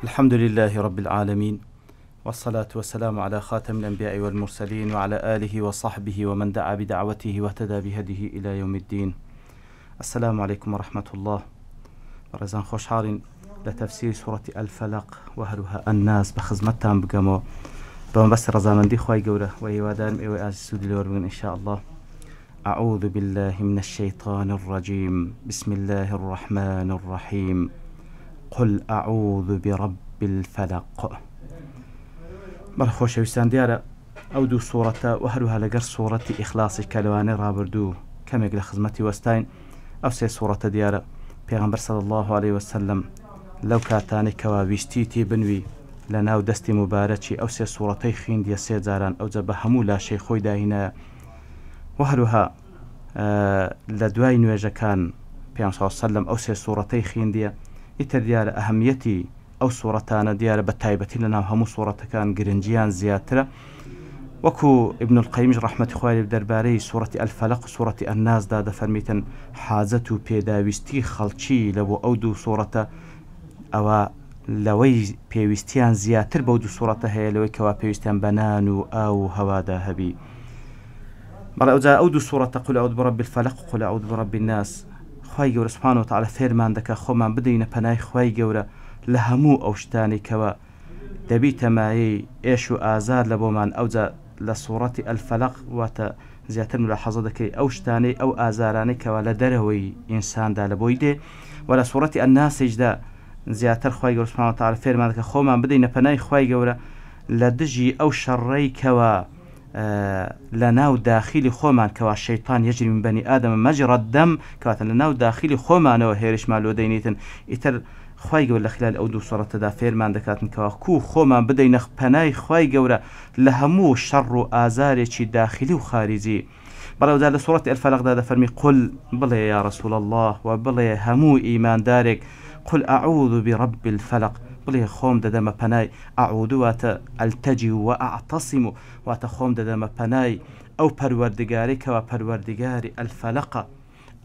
الحمد لله رب العالمين والصلاة والسلام على خاتم الأنبياء والمرسلين وعلى آله وصحبه ومن دعا بدعوته واهتدى بهديه إلى يوم الدين السلام علیکم و رحمة اللە بەڕێزان خۆشحاڵین لە تەفسیری سوڕەتی الفلق و هەروها الناس بە خزمەتتان بگەمەوە بە مەبەستی ڕەزامەندی خوای گەورە و هیوادارم ئێوەی ئازیز سوودی لێ وەربگرن ان شاء الله أعوذ بالله من الشيطان الرجيم بسم الله الرحمن الرحيم قل أعوذ برب الفلق بەڵێ خۆشەویستان دیارە ئەو دوو سوڕەتە و هەروەها لەگەڵ سوڕەتی ئیخلاسیش کە لەوانەی ڕابردوو کەمێک لە خزمەتی وەستاین ئەو سێ سوڕەتە دیارە پێغەمبەر صلی اللە علیە وسلم لەو کاتانەی کەوا ویستیتی بنوی لە ناو دەستی موبارەکی ئەو سێ سوڕەتەی خیندیە سێ جاران ئەوجا بە هەموو لاشەی خۆی داهینایە و هەروەها لە دوای نوێژەکان پێغەمبەر صلی اللە علیە وسلم ئەو سێ سوڕەتەی خیندیە ئیتر دیارە ئەهمیەتی ئەو سوڕەتانە دیارە بە تایبەتی لە ناو هەموو سوڕەتەکان گرنگیان زیاترە وەکو ابن القیمیش ڕەحمەتی خوای لێ دەربارەی سوڕەتی الفلق و سوڕەتی الناس دا دەفەرمیتن حاجەت و پێداویستی خەڵکی لە بۆ ئەو دوو سوڕەتە ئەوە لەوەی پێویستیان زیاتر بەو دوو سوڕەتە هەیە لەوەی کەوا پێویستیان بە نان و ئاو و هەوادا هەبی بەڵێ ئەوجا ئەو دوو سوڕەتە قل اعوذ برب الفلق و قل اعوذ برب الناس خوای گەورە سبحانە وتعالی فێرمان دەکا خۆمان بدەینە پەنای خوای گەورە لە هەموو ئەو شتانەی کەوا دەبیتە مایەی ئێش و ئازار لە بۆمان ئەوجا لە سوڕەتی الفلق واتە زیاتر ملاحەزە دەکەی ئەو شتانەی ئەو ئازارانەی کەوا لە دەرەوەی ئینساندا لە بۆی دێ وە لە سوڕەتی الناسیشدا زیاتر خوای گەورە سبحانە وتعالی فێرمان دەکا خۆمان بدەینە پەنای خوای گەورە لە دژی ئەو شەڕەی کەوا لە ناو داخیلی خۆمان کەوا شەیتان یجری من بنی آدم مجری الدم کەواتە لە ناو داخیلی خۆمانەوە هێرشمان لۆ دەینیتن ئیتر خوای گەورە لە خلال ئەو دوو سوڕەتەدا فێرمان دەکاتن کەوا کوو خۆمان بدەینە پەنای خوای گەورە لە هەموو شەڕ و ئازارێکی داخیلی و خاریجی بەڵێ وجا لە سوڕەتی الفلق دا دەفەرمی قل بڵێ یا رسول اللە و بڵێ هەموو ئیماندارێک قل اعوذ برب الفلق بڵێ خۆم دەدەمە پەنای اعوذ واتە التجی و اعتصم واتە خۆم دەدەمە پەنای ئەو پەروەردگارەی کەوا پەروەردگاری الفلقە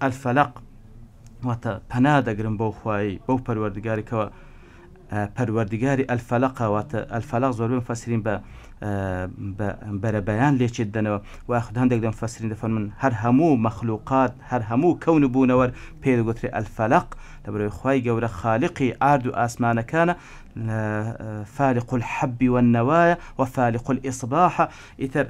الفلق واتە پەنا دەگرم بەو خوایەی بەو پەروەردگاری کەوا پەروەردگاری الفلقە واتە الفلق زۆربەی مفسرین بە بەرەبەیان لێکێت دەنەوە و یاخود هەندێک لە مفسرین دەفەرمون هەر هەموو مەخلوقات هەر هەموو کەون و بوونەوەر پێ دەگوترێ الفلق لەبەرئەوەی خوای گەورە خالقی ئارد و ئاسمانەکانە فالق الحب والنوايا وفالق الإصباح ئیتر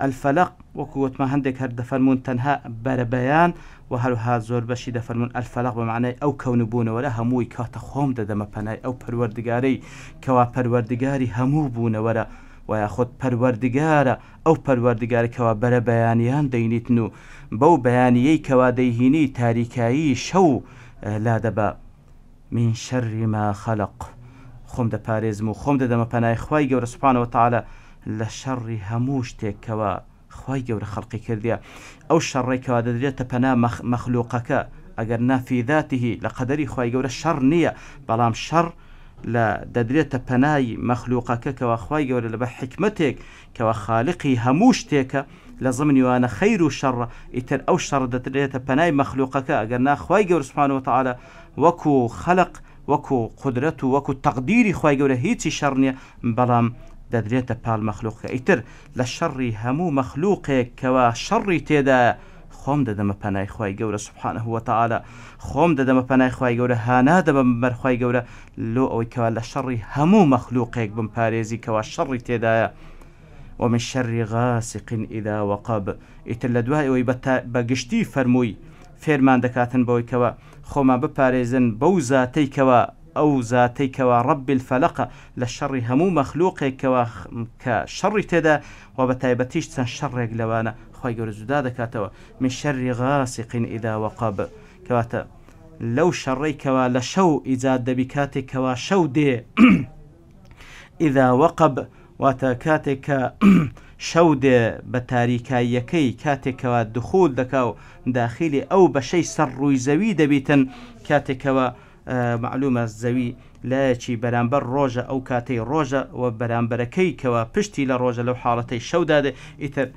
الفلق وەکو وتمان هەندێک هەر دەفەرموون تەنها بەرەبەیان و هەروەها زۆربەشی دەفەرموون الفلق بە مەعنای ئەو کەون و بوونەوەرە هەمووی کەواتە خۆم دەدەمە پەنای ئەو پەروەردگارەی کەوا پەروەردگاری هەموو بوونەوەرە و یاخود پەروەردگارە ئەو پەروەردگارە کەوا بەرەبەیانیان دەینیتن و بەو بەیانیەی کەوا دەیهینی تاریکایی شەو لادەبا من شر ما خلق خۆم دەپارێزم و خۆم دەدەمە پەنای خوای گەورە سبحانە وتعالی لە شەڕی هەموو شتێک کەوا خوای گەورە خەڵقی کردیە ئەو شەڕەی کەوا دەدرێتە پەنا مەخلوقەکە ئەگەر نا فی ذاته لە قەدەری خوای گەورە شەڕ نییە بەڵام شەڕ لە دەدرێتە پەنای مەخلوقەکە کەوا خوای گەورە لەبەر حیکمەتێک کەوا خالقی هەموو شتێکە لە زمنی وانە خەیر و شەڕە ئیتر ئەو شەڕە دەدرێتە پەنای مەخلوقەکە ئەگەر نا خوای گەورە سبحانە وتعالی وەکو خەلق وەکو قودرەت و وەکو تەقدیری خوای گەورە هیچی شەڕ نیە بەڵام دەدرێتە پاڵ مەخلوقەکە ئیتر لە شەڕی هەموو مەخلوقێک کەوا شەڕی تێدایە خۆم دەدەمە پەنای خوای گەورە سبحانە وتعالی خۆم دەدەمە پەنای خوای گەورە هانا دەبەم بەر خوای گەورە لۆ ئەوەی کەوا لە شەڕی هەموو مەخلوقێک بمپارێزی کەوا شەڕی تێدایە ومن شر غاسق اذا وقب ئیتر لە دوای ئەوەی بە گشتی فەرمووی فێرمان دەکاتن بەوەی کەوا خۆمان بپارێزن بەو زاتەی کەوا ئەو زاتەی کەوا رب الفلقە لە شەڕی هەموو مەخلوقێک کەوا کە شەڕی تێدا و بە تایبەتیش چەند شەڕێک لەوانە خوای گەورە جودا دەکاتەوە من شر غاسق اذا وقب کەواتە لەو شەڕەی کەوا لە شەو ئیجاد دەبی کاتێک کەوا شەو دێ اذا وقب واتە کاتێک کە شەو دێ بە تاریکاییەکەی کاتێک کەوا دخول دەکا و داخیلی ئەو بەشەی سەر ڕووی زەوی دەبیتن کاتێک کەوا مەعلومە زەوی لایەکی بەرامبەر ڕۆژە ئەو کاتەی ڕۆژە و بەرامبەرەکەی کەوا پشتی لە ڕۆژە لەو حاڵەتەی شەودا دێ ئیتر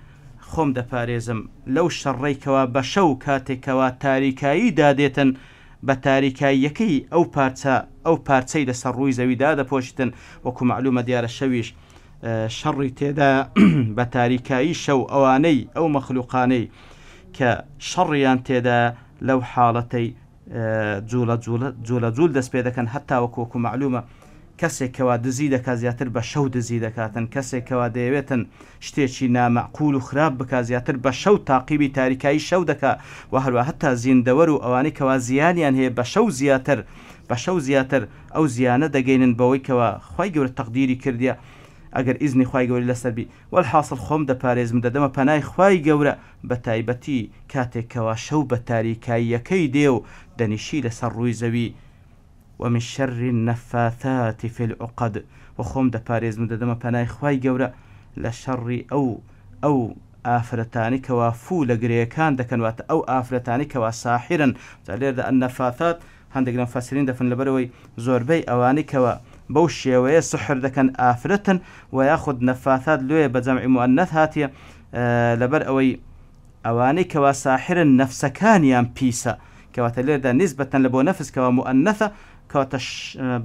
خۆم دەپارێزم لەو شەڕەی کەوا بە شەو کاتێک کەوا تاریکایی دادێتن. بە تاریکاییەکەی ئەو پارچە ئەو پارچەی لەسەر ڕووی زەوی دادەپۆشیتن، وەکو مەعلومە دیارە شەویش شەڕی تێدایە بە تاریکایی شەو ئەوانەی ئەو مەخلوقانەی کە شەڕیان تێدایە لەو حاڵەتەی جوڵە جوڵە جوڵە جوڵ دەست پێ دەکەن هەتا وەکو وەکو مەعلومە کەسێک کەوا دزی دەکات زیاتر بە شەو دزی دەکاتن کەسێک کەوا دەیەوێتن شتێکی نامەعقول و خراپ بکا زیاتر بە شەو تاقیبی تاریکایی شەو دەکا و هەروە هەتا زیندەوەر و ئەوانەی کەوا زیانیان هەیە بە شەو زیاتر بە شەو زیاتر ئەو زیانە دەگەینن بەوەی کەوا خوای گەورە تەقدیری کردیە ئەگەر ئیزنی خوای گەورەی لەسەر بی وەلحاسڵ خۆم دەپارێزم دەدەمە پەنای خوای گەورە بەتایبەتی کاتێک کەوا شەو بە تاریکاییەکەی دێ و دەنیشی لەسەر ڕووی زەوی ومن شر النفاثات فی العقد وە خۆم دەپارێزم و دەدەمە پەنای خوای گەورە لە شەڕی ئەو ئەو ئافرەتانەی کەوا فوو لە گرێیەکان دەکەن واتە ئەو ئافرەتانەی کەوا ساحرن جا لێرەدا النفاثات هەندێک لە مفسرین دەفن لەبەرئەوەی زۆربەی ئەوانەی کەوا بەو شێوەیە سحر دەکەن ئافرەتن وە یاخود نفاثات لۆیە بە جەمعی مؤنث هاتیە لەبەر ئەوەی ئەوانەی کەوا ساحرن نەفسەکانیان پیسە کەواتە لێردا نیسبەتەن لە بۆ نەفس کەوا موئەنەثە کەواتە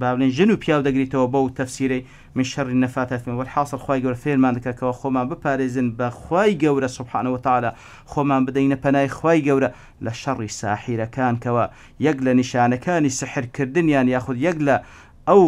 با بڵێین ژن و پیاو دەگریتەوە بەو تەفسیرەی من شر النفاثات فی والحاصل خوای گەورە فێرمان دەکات کەوا خۆمان بپارێزین بە خوای گەورە سبحانە وتعالی خۆمان بدەینە پەنای خوای گەورە لە شەڕی ساحیرەکان کەوا یەک لە نیشانەکانی سحر کردنیان یاخود یەک لە ئەو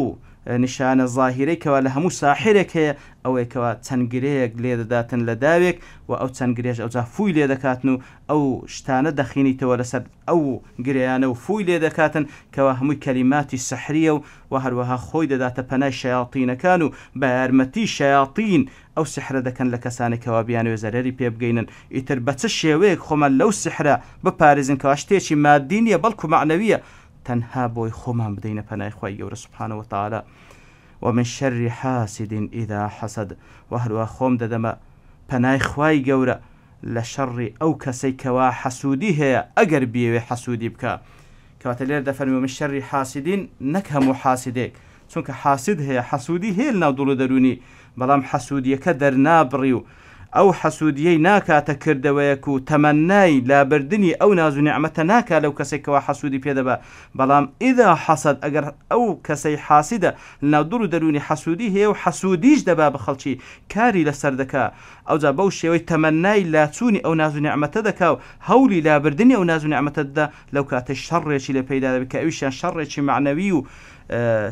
نیشانە زاهیرەی کەوا لە هەموو ساحیرێک هەیە ئەوەیە کەوا چەند گرێیەک لێ دەداتن لە داوێک و ئەو چەند گرێش ئەوجا فووی لێ دەکاتن و ئەو شتانە دەخینیتەوە لەسەر ئەو گرێیانە و فووی لێ دەکاتن کەوا هەمووی کەلیماتی سحریە و وە هەروەها خۆی دەداتە پەنای شەیاتینەکان و بە یارمەتی شەیاتین ئەو سحرە دەکەن لە کەسانێک کەوا بیانەوێ زەرەری پێ بگەینن ئیتر بە چ شێوەیەک خۆمان لەو سحرە بپارێزین کەوا شتێکی مادی نیە بەڵکو مەعنەویە تەنها بۆی خۆمان بدەینە پەنای خوای گەورە سبحانە وتعالی ومن شر حاسد اذا حسد وە هەروەها خۆم دەدەمە پەنای خوای گەورە لە شەڕی ئەو کەسەی کەوا حەسوودی هەیە ئەگەر بیەوێ حەسوودی بکا کەواتە لێرە دەفەرموێ ومن شر حاسدین نەک هەموو حاسدێک چونکە حاسد هەیە حەسوودی هەیە لەناو دڵ و دەروونی بەڵام حەسوودیەکە دەرنابڕی و ئەو حەسوودیەی ناکاتە کردەوەیەک و تەمەنای لابردنی ئەو ناز و نیعمەتە ناکا لەو کەسەی کەوا حەسوودی پێ دەبا بەڵام اذا حسد ئەگەر ئەو کەسەی حاسدە لەناو دڵ و دەروونی حەسوودی هەیە و حەسوودیش دەبا بە خەڵکی کاری لەسەر دەکا ئەوجا بەو شێوەی تەمەنای لاچوونی ئەو ناز و نیعمەتە دەکا و هەولی لابردنی ئەو ناز و نیعمەتە دەدا لەو کاتەی شەڕێکی لێ پەیدا دەبێت کە ئەویشیان شەڕێکی مەعنەوی و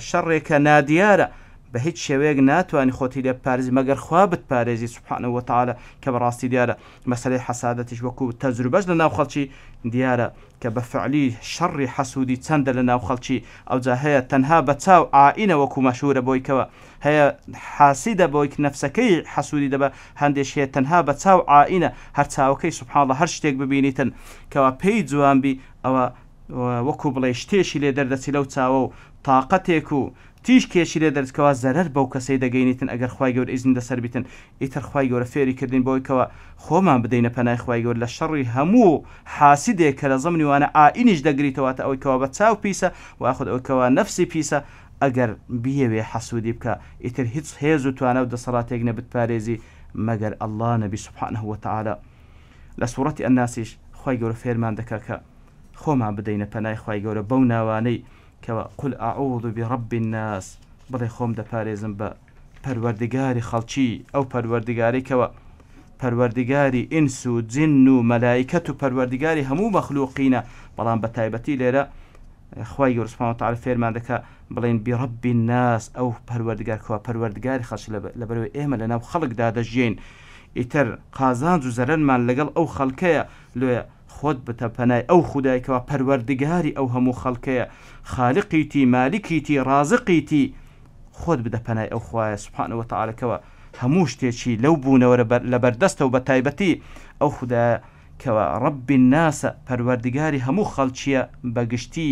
شەڕێکە نادیارە بە هیچ شێوەیەک ناتوانی خۆتی لێ بپارێزی مەگەر خوا بتپارێزی سبحانە وتعالی کە بەڕاستی دیارە مەسەلەی حەسادەتیش وەکو تەجروبەش لە ناو خەڵکی دیارە کە بە فعلی شەڕی حەسودی چەندە لە ناو خەڵکی ئەوجا هەیە تەنها بە چاو عائینە وەکو مەشهورە بۆی کەوە هەیە حاسیدە بۆی نەفسەکەی حەسودی دەبا هەندێش هەیە تەنها بە چاو عائینە هەر چاوەکەی سبحان اللە هەر شتێک ببینیتن کەوا پێی جوان بی ئەوە وەکو بڵێی شتێکی لێ دەردەچی لەو چاوە و تاقەتێک و تیشکێکی لێ دەرچ کەوا زەرەر بەو کەسەی دەگەینیتن ئەگەر خوای گەورە ئیزنی لەسەر بیتن ئیتر خوای گەورە فێری کردین بەوەی کەوا خۆمان بدەینە پەنای خوای گەورە لە شەڕی هەموو حاسدێک کە لە زەمنی وانە ئائینیش دەگریتەوە واتە ئەوەی کەوا بە چاو پیسە ویاخود ئەوەی کەوا نەفسی پیسە ئەگەر بیەوێ حەسودی بکا ئیتر هیچ هێز و توانا و دەسەڵاتێک نیە بتپارێزی مەگەر اللە نەبی سبحانە وتعالی لە سوڕەتی الناسیش خوای گەورە فێرمان دەکا کە خۆمان بدەینە پەنای خوای گەورە بەو ناوانەی کەوا قل اعوذ برب الناس بڵێ خۆم دەپارێزم بە پەروەردگاری خەڵکی ئەو پەروەردگارەی کەوا پەروەردگاری ئینس و جن و مەلایکەت و پەروەردگاری هەموو مەخلوقینە بەڵام بە تایبەتی لێرە خوای گەورە سبحانه وتعالی فێرمان دەکا بڵێن برب الناس ئەو پەروەردگار کەوا پەروەردگاری خەڵکی لەبەرەوەی ئێمە لەناو خەڵکدا دەژیین ئیتر قازانج و زەرەرمان لەگەڵ ئەو خەڵکەیە لۆیە خۆت بتە پەنای ئەو خودای کەوا پەروەردگاری ئەو هەموو خەڵکەیە خالقیتی مالکیتی ڕازقیتی خۆت بدە پەنای ئەو خوایە سبحانە وتعالی کەوا هەموو شتێکی لەو بوونەوەرە لەبەردەستە و بەتایبەتی ئەو خودایە کەوا رب الناس پەروەردگاری هەموو خەڵکیە بەگشتی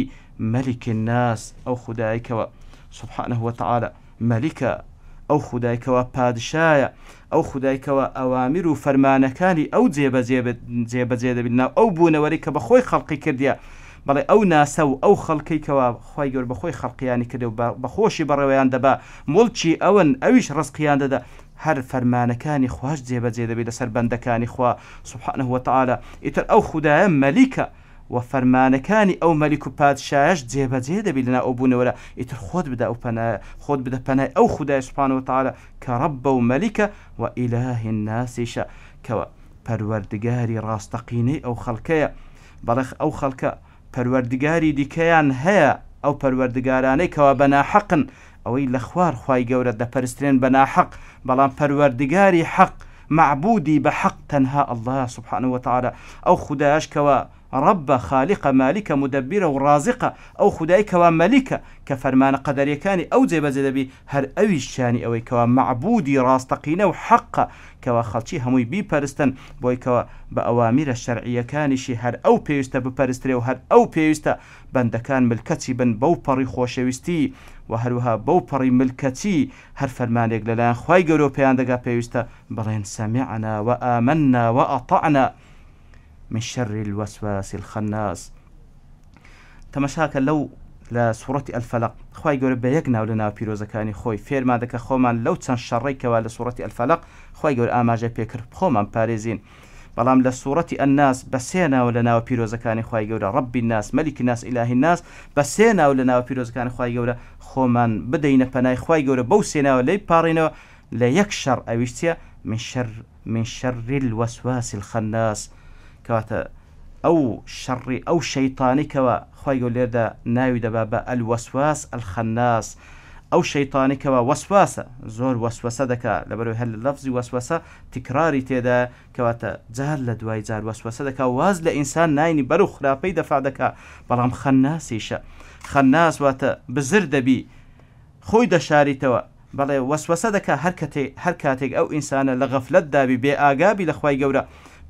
ملک الناس ئەو خودایەی کەوا سبحانە وتعالی مەلیکە، ئەو خودای کەوا پادشایە، ئەو خودای کەوا ئەوامر و فەرمانەکانی ئەو جێبەجێ دەبیت ناو ئەو بوونەوەرەی کە بەخۆی خەڵقی کردیە، بەڵێ ئەو ناسە و ئەو خەڵکەی کەوا خوای گەورە بەخۆی خەڵقیانی کردیە و بەخۆشی بەڕێوەیان دەبا، موڵکی ئەون ئەویش ڕزقیان دەدا، هەر فەرمانەکانی خواش جێبەجێ دەبیت لەسەر بەندەکانی خوا سبحانە وتعالی، ئیتر ئەو خودایە مەلیکە. و فەرمانەکانی ئەو مەلیک و پادشایەش جێبەجێ دەبی لەناو ئەو بوونەوەرە، ئیتر خۆت بدە ئەو پەنایە، خۆت بدە پەنای ئەو خودای سبحانە وتعالی کە ڕەبە و مەلیکە و ئیلاهی الناسیشە کەوا پەروەردگاری ڕاستەقینەی ئەو خەڵکەیە، بەڵێ ئەو خەڵکە پەروەردگاری دیکەیان هەیە، ئەو پەروەردگارانەی کەوا بە ناحەقن، ئەوەی لە خوار خوای گەورە دەپەرسترێن بە ناحەق، بەڵام پەروەردگاری حەق، مەعبودی بە حەق تەنها اللە سبحانە وتعالی، ئەو خودایەش کەوا ڕەبە، خالیقە، مالیکە، مودەبیرە و ڕازقە، ئەو خودای کەوا مەلیکە، کە فەرمانە قەدەریەکانی ئەو جێبەجێ دەبی، هەر ئەویش شانی ئەوەی کەوا مەعبودی ڕاستەقینە و حەقە، کەوا خەڵکی هەمووی بیپەرستن، بۆی کەوا بە ئەوامیرە شەرعیەکانیشی هەر ئەو پێویستە بپەرسترێ و هەر ئەو پێویستە بەندەکان ملکەچی بن بەو پەڕی خۆشەویستی و هەروەها بەو پەڕی ملکەچی هەر فەرمانێک لەلایەن خوای گەورەوە پێیان دەگا پێویستە بڵێن سمعنا وآمنا وأطعنا من شر الوسواس الخناس. تەمەشاکە لەو لە سوڕەتی الفلق خوای گەورە بە یەک ناو لە ناوە پیرۆزەکانی خۆی فێرمان دەکا خۆمان لەو چەند شەڕەی کەوا لە سوڕەتی الفلق خوای گەورە ئاماژەی پێکرد خۆمان پارێزین بەڵام لە سوڕەتی الناس بە سێ ناو لە ناوە پیرۆزەکانی خوای گەورە رب الناس ملک الناس اله الناس بە سێ ناو لە ناوە پیرۆزەکانی خوای گەورە خۆمان بدەینە پەنای خوای گەورە بەو سێ ناوە لێی بپاڕێینەوە لە یەک شەڕ ئەویش چیە من شر من شر الوسواس الخناس کەواتە ئەو شەڕی ئەو شەیتانی کەوا خوای گەورە لێردا ناوی دەبا بە الوسواس الخناس ئەو شەیتانی کەوا وەسواسە زۆر وەسوەسە دەکا لەبەرئەوەی هەر لە لەفزی وەسوەسە تکراری تێدایە کەواتە جار لە دوای جار وەسوەسە دەکا واز لە ئینسان ناینی بەرەو خراپەی دەفع دەکا بەڵام خەناسیشە خەناس واتە بزر دەبی خۆی دەشاریتەوە بەڵێ وەسوەسە دەکا هەر کەتێ هەر کاتێک ئەو ئینسانە لە غەفلەت دابی بێ ئاگا بی لە خوای گەورە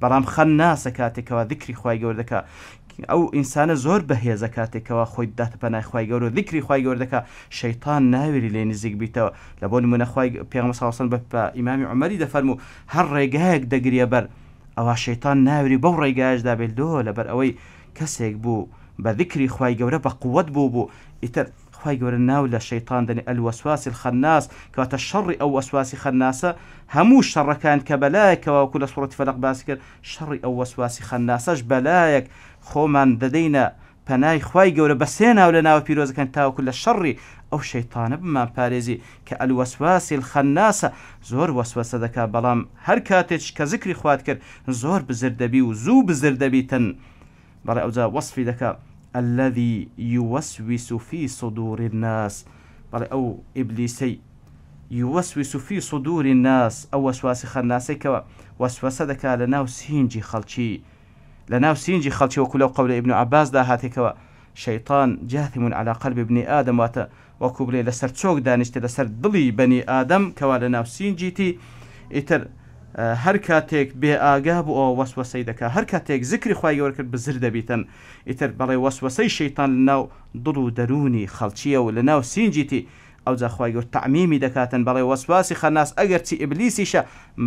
بەڵام خەناسە کاتێک کەوا ذکری خوای گەورە دەکا ئەو ئینسانە زۆر بەهێزە کاتێک کەوا خۆی داتە پەنای خوای گەورە و ذکری خوای گەورە دەکا شەیتان ناوێری لێ نزیک بیتەوە لە بۆ نمونە خوای پێغەمبەر صلی اللە علیه و سلم بە ئیمامی عومەری دەفەرموو هەر ڕێگایەک دەگریە بەر ئەوا شەیتان ناوێری بەو ڕێگایەشدا بێت لۆ لەبەر ئەوەی کەسێک بوو بە ذکری خوای گەورە بە قوت بوو بوو ئیتر خوای گەورە ناو لە شەیتان دەنێ الوسواس الخناس کەواتە شەڕی ئەو وەسواسی خەناسە هەموو شەڕەکان کە بەلایەکەوە وەکو لە سوڕەتی فەلەق باسی کرد شەڕی ئەو وەسواسی خەناسەش بەلایەک خۆمان دەدەینە پەنای خوای گەورە بە سێ ناو لە ناوە پیرۆزەکان تاوەکو لە شەڕی ئەو شەیتانە بمان پارێزی کە الوسواس الخناسە زۆر وەسوەسە دەکا بەڵام هەر کاتێکش کە زکری خوات کرد زۆر بزر دەبی و زوو بزر دەبیتن بەڵێ ئەوجا وەسفی دەکا الذی یوسوس فی صدور الناس بەڵێ ئەو ئیبلیسەی یوسوس فی صدور الناس ئەو وەسواسی خەناسەی کەوا وەسوەسە دەکا لە ناو سینگی خەڵکی لە ناو سینگی خەڵکی وەکو لەو قەولە ابن عباس دا هاتێکەوە شەیطان جاثم علی قلب ابن آدم واتە وەکو بڵێ لەسەر چۆک دانیشتە لەسەر دڵی بەنی ئادەم کەوا لەناو سینگیتی ئیتر هەر کاتێک بێ ئاگا بوو ئەوە وەسوەسەی دەکا هەر کاتێک زکری خوای گەورە کرد بزر دەبیتن ئیتر بەڵێ وەسوەسەی شەیتان لەناو دڵ و دەروونی خەڵکیە و لەناو سینگیتی ئەوجا خوای گەورە تەعمیمی دەکاتن بەڵێ وەسواسی خەناس ئەگەر چی ئیبلیسیشە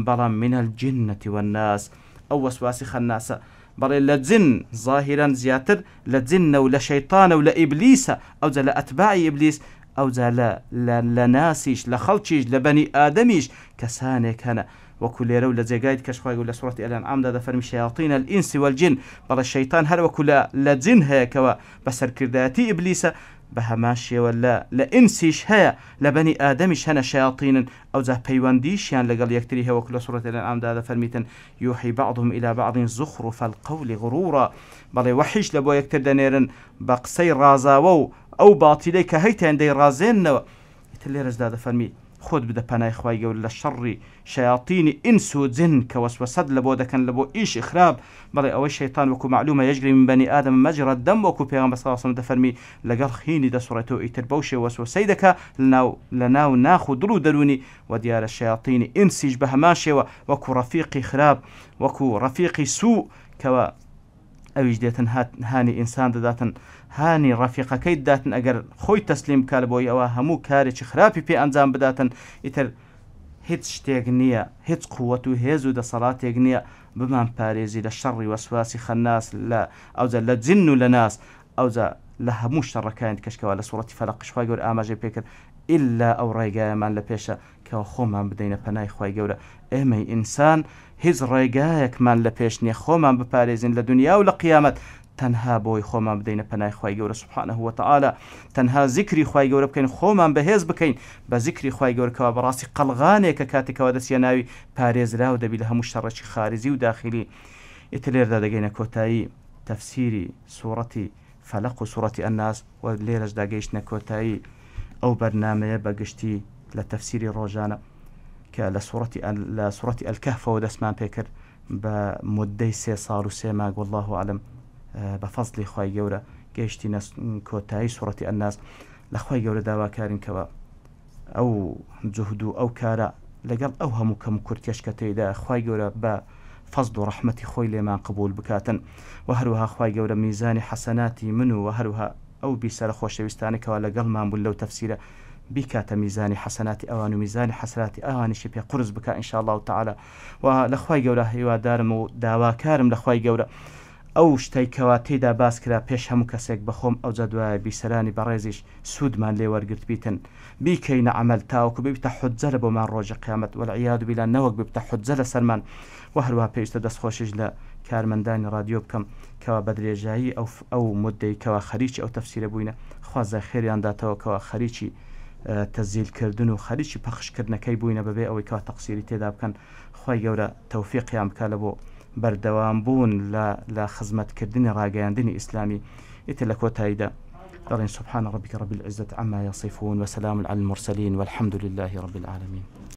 بەڵام من الجنە والناس ئەو وەسواسی خەناسە بەڵێ لە جن زاهیرەن زیاتر لە جنە و لە شەیتانە و لە ئیبلیسە ئەوجا لە ئەتباعی ئیبلیس ئەوجا لە لە لە ناسیش لە خەڵکیش لە بەنی ئادەمیش کەسانێک هەنە وەکو لێرە و لە جێگای دیکەش خوای گەورە لە سوڕەتی الانعام دا دەفەرمی شیاطین الانس والجن بەڵێ شەیتان هەر وەکو لە لە جن هەیە کەوا بە سەرکردایەتی ئیبلیسە بە هەمان شێوە لە لە ئینسیش هەیە لە بەنی ئادەمیش هەنە شەیاطینن ئەوجا پەیوەندیشیان لەگەڵ یەکتری هەیە وەکو لە سوڕەتی الانعام دا دەفەرمیتن یوحی بعضهم الی بعض زخرف القول غرورا بەڵێ وەحیش لە بۆ یەکتر دەنێرن بە قسەی ڕازاوە و ئەو باتیلەی کە هەیتیان دەیڕازێننەوە ئیتر لێرەشدا دەفەرمی خۆت بدە پەنای خوای گەورە لە شەڕی شەیاتینی ئینس و جن کە وەسوەسەت لە بۆ دەکەن لە بۆ ئیشی خراپ بەڵێ ئەوەی شەیتان وەکو مەعلومە یجری من بنی آدم مجری الدم وەکو پێغەمبەر صلی اللە علیە وسلم دەفەرمی لەگەڵ خینی دەسوڕێتەوە ئیتر بەو شێوە وەسوەسەی دەکا لەناو لەناو ناخ و دڵ و دەروونی وە دیارە شەیاتینی ئینسیش بە هەمان شێوە وەکو ڕەفیقی خراپ وەکو ڕەفیقی سوو کەوا ئەویش دێتن هانی ئینسان دەداتن هانی ڕەفیقەکەی دەداتن ئەگەر خۆی تەسلیم بکات بۆی ئەوە هەموو کارێکی خراپی پێ ئەنجام بداتن ئیتر هیچ شتێک نییە هیچ قوت و هێز و دەسەڵاتێک نییە بمان پارێزی لە شەڕی وەسواسی خەناس لە ئەوجا لە جن و لە ناس ئەوجا لە هەموو شەڕەکانی دیکەش کەوا لە سوڕەتی فەلەقیش خوای گەورە ئاماژەی پێکرد ئیلا ئەو ڕێگایەمان لە پێشە کەوا خۆمان بدەینە پەنای خوای گەورە ئێمەی ئینسان هیچ ڕێگایەکمان لە پێش نیە خۆمان بپارێزین لە دونیا و لە قیامەت تەنها بۆی خۆمان بدەینە پەنای خوای گەورە سبحانە وتعالی تەنها زیکری خوای گەورە بکەین خۆمان بەهێز بکەین بە زیکری خوای گەورە کەوا بەڕاستی قەڵغانێکە کاتێک کەوا دەچیە ناوی پارێزراو دەبی لە هەموو شەڕێکی خارجی و داخیلی ئیتر لێرەدا دەگەینە کۆتایی تەفسیری سوڕەتی فەلەق و سوڕەتی الناس و لێرەشدا گەیشتنە کۆتایی ئەو بەرنامەیە بە گشتی لە تەفسیری ڕۆژانە کە لە سوڕەتی لە سوڕەتی الکهفەوە دەستمان پێکرد بە موددەی سێ ساڵ و سێ مانگ واللە اعلم بە فەزلی خوای گەورە گەیشتینە کۆتایی سوڕەتی الناس لە خوای گەورە داواکارین کەوا ئەو جوهد و ئەو کارە لەگەڵ ئەو هەموو کەم و کورتیەش کە تێیدا خوای گەورە بە فەزل و ڕەحمەتی خۆی لێمان قبوڵ بکاتن و هەروەها خوای گەورە میزانی حەسەناتی من و هەروەها ئەو بیسەرە خۆشەویستانەی کەوا لەگەڵمان بوون لەو تەفسیرە بیکاتە میزانی حەسەناتی ئەوان و میزانی حەسراتی ئەوانیشی پێ قورس بکا ان شاء اللە تعالی و لە خوای گەورە هیوادارم و داواکارم لە خوای گەورە ئەو شتەی کەوا تێیدا باس کرا پێش هەموو کەسێک بەخۆم ئەوجا دوایە بیسەرانی بەڕێزیش سوودمان لێ وەرگرتبیتن بیکەینە عەمەل تاوەکو ببیتە حوججە لە بۆمان ڕۆژی قیامەت والعیاذ باللە نەوەک ببتە حوججە لەسەرمان وە هەروەها پێویستە دەستخۆشیش لە کارمەندانی ڕادیۆ بکەم کەوا بەدرێژایی ئەو ئەو مودەی کەوا خەریکی ئەو تەفسیرە بووینە خوا جزای خێریان داتەوە کەوا خەریکی تەسجیل کردن و خەریکی پەخش کردنەکەی بووینە بەبێ ئەوەی کەوا تەقسیری تێدا بکەن خوای گەورە تەوفیقیان بکا لە بۆ بەردەوام بوون لە لە خزمەت کردنی ڕاگەیاندنی ئیسلامی ئیتر لە کۆتاییدا دەڵێن سبحان ربك رب العزة عما يصفون وسلام على المرسلين والحمد لله رب العالمين.